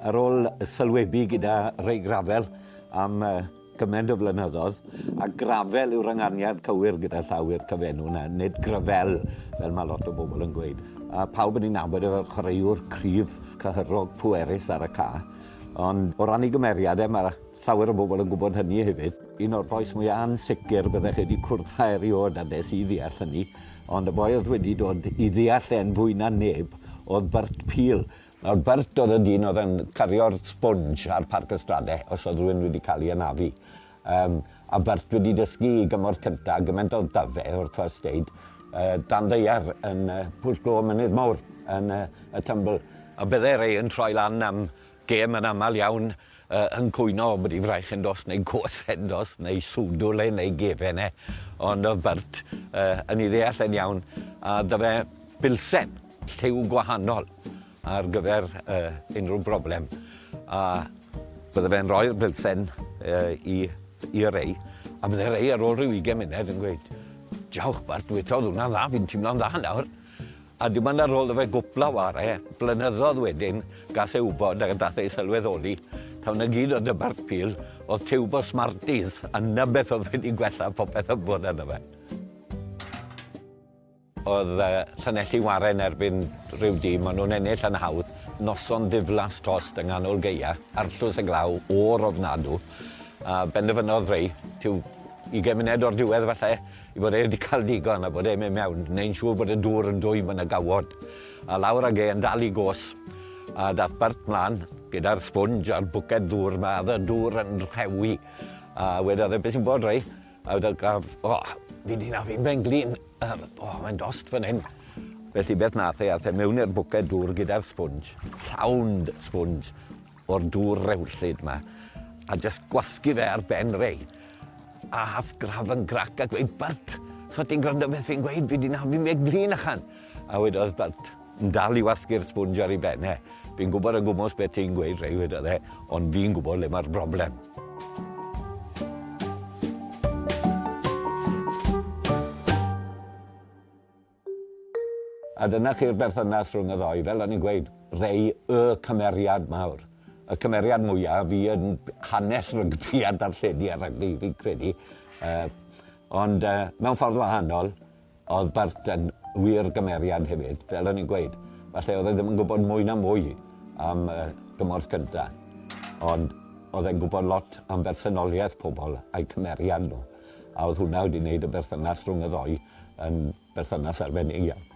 Ar ôl sylwebu gyda Ray Gravell am gymaint o flynyddoedd, a Gravell yw'r ynganiad cywir gyda llaw i'r cyfenw 'na, nid Gravell fel mae lot o bobl yn gweud. A pawb yn ei nabod e fel chwaraewr cryf, cyhyrog, pwerus ar y ca. Ond o ran ei gymeriad e, mae llawer o bobl yn gwybod hynny hefyd. Un o'r bois mwya ansicr byddech chi wedi cwrdd â erioed, a des i ddeall hynny, ond y boi oedd wedi dod i ddeall e'n fwy na neb oedd Bert Peel. Nawr, Bert oedd y dyn oedd yn cario'r sponge ar Parc y Strade os oedd rhywun wedi cael ei anafu. Um, a Bert wedi dysgu i gymorth cyntaf, gymaint oedd da fe o'r first aid, uh, dan ddaear yn uh, Pwll Glo Mynydd Mawr yn uh, y Tymbl. A bydde rei yn troi lan am gêm yn aml iawn uh, yn cwyno bod ei fraich yn dost neu gos yn dost neu swdwl e neu gefen e. Ond oedd Bert uh, yn ei ddeall yn iawn a da fe bilsen lliw gwahanol ar gyfer uh, unrhyw broblem. A bydde fe'n rhoi'r bilsen uh, i, i rei, a bydde rei ar ôl rhyw 20 munud yn gweud, Diolch Bert, weithodd hwnna'n dda, fi'n teimlo'n dda nawr. A dim ond ar ôl iddo fe gwpla ware, blynyddoedd wedyn, gas e wybod ac dath e i sylweddoli, taw 'na gyd oedd 'da Bert Peel, oedd tiwb o Smarties, a 'na beth oedd wedi gwella popeth yn bod arno fe. Oedd Llanelli ware yn erbyn rhyw dîm, o'n nhw'n ennill yn hawdd, noson ddiflas tost yng nghanol gaea, arllwys y glaw, o'r ofnadw, a benderfynodd Ray, tiw ugain munud o'r diwedd falle, I fod e wedi cael digon a bod e'n mynd mewn, neu'n siŵr bod y dŵr yn dwym yn y gawod. A lawr ag e yn dal i gos. A dath Bert mlaen gyda'r sponge a'r bwced ddŵr ma, a y dŵr yn rhewi. A wedodd e, beth sy'n bod, Ray? A wedodd Gav, o, oh, fi di nafu'n ben glin. O, oh, mae'n dost fan hyn. Felly beth nath e, ath e mewn i'r bwced dŵr gyda'r sponge, llawn sponge o'r dŵr rewllyd ma, a just gwasgu fe ar ben Ray. A hath Grav yn grac a gweud, Bert, so ti'n gwrando beth fi'n gweud, fi di nafu meg flin achan. A wedodd Bert, yn dal i wasgu'r sponge ar ei ben e, fi'n gwybod yn gwmws beth ti'n gweud, Ray, wedodd e, ond fi'n gwybod le mae'r broblem. A dyna chi'r berthynas rhwng y ddou, fel o'n i'n gweud, Ray y cymeriad mawr. Y cymeriad mwya fi yn hanes rygbi a darlledu a rygbi, fi'n credu. Uh, ond uh, mewn ffordd wahanol, oedd Bert yn wir gymeriad hefyd, fel o'n i'n gweud. Falle oedd e ddim yn gwybod mwy na mwy am uh, gymorth cynta, ond oedd e'n gwybod lot am bersonoliaeth pobl a'i cymeriad nhw. A oedd hwnna wedi wneud y berthynas rhwng y ddou yn berthynas arbennig iawn.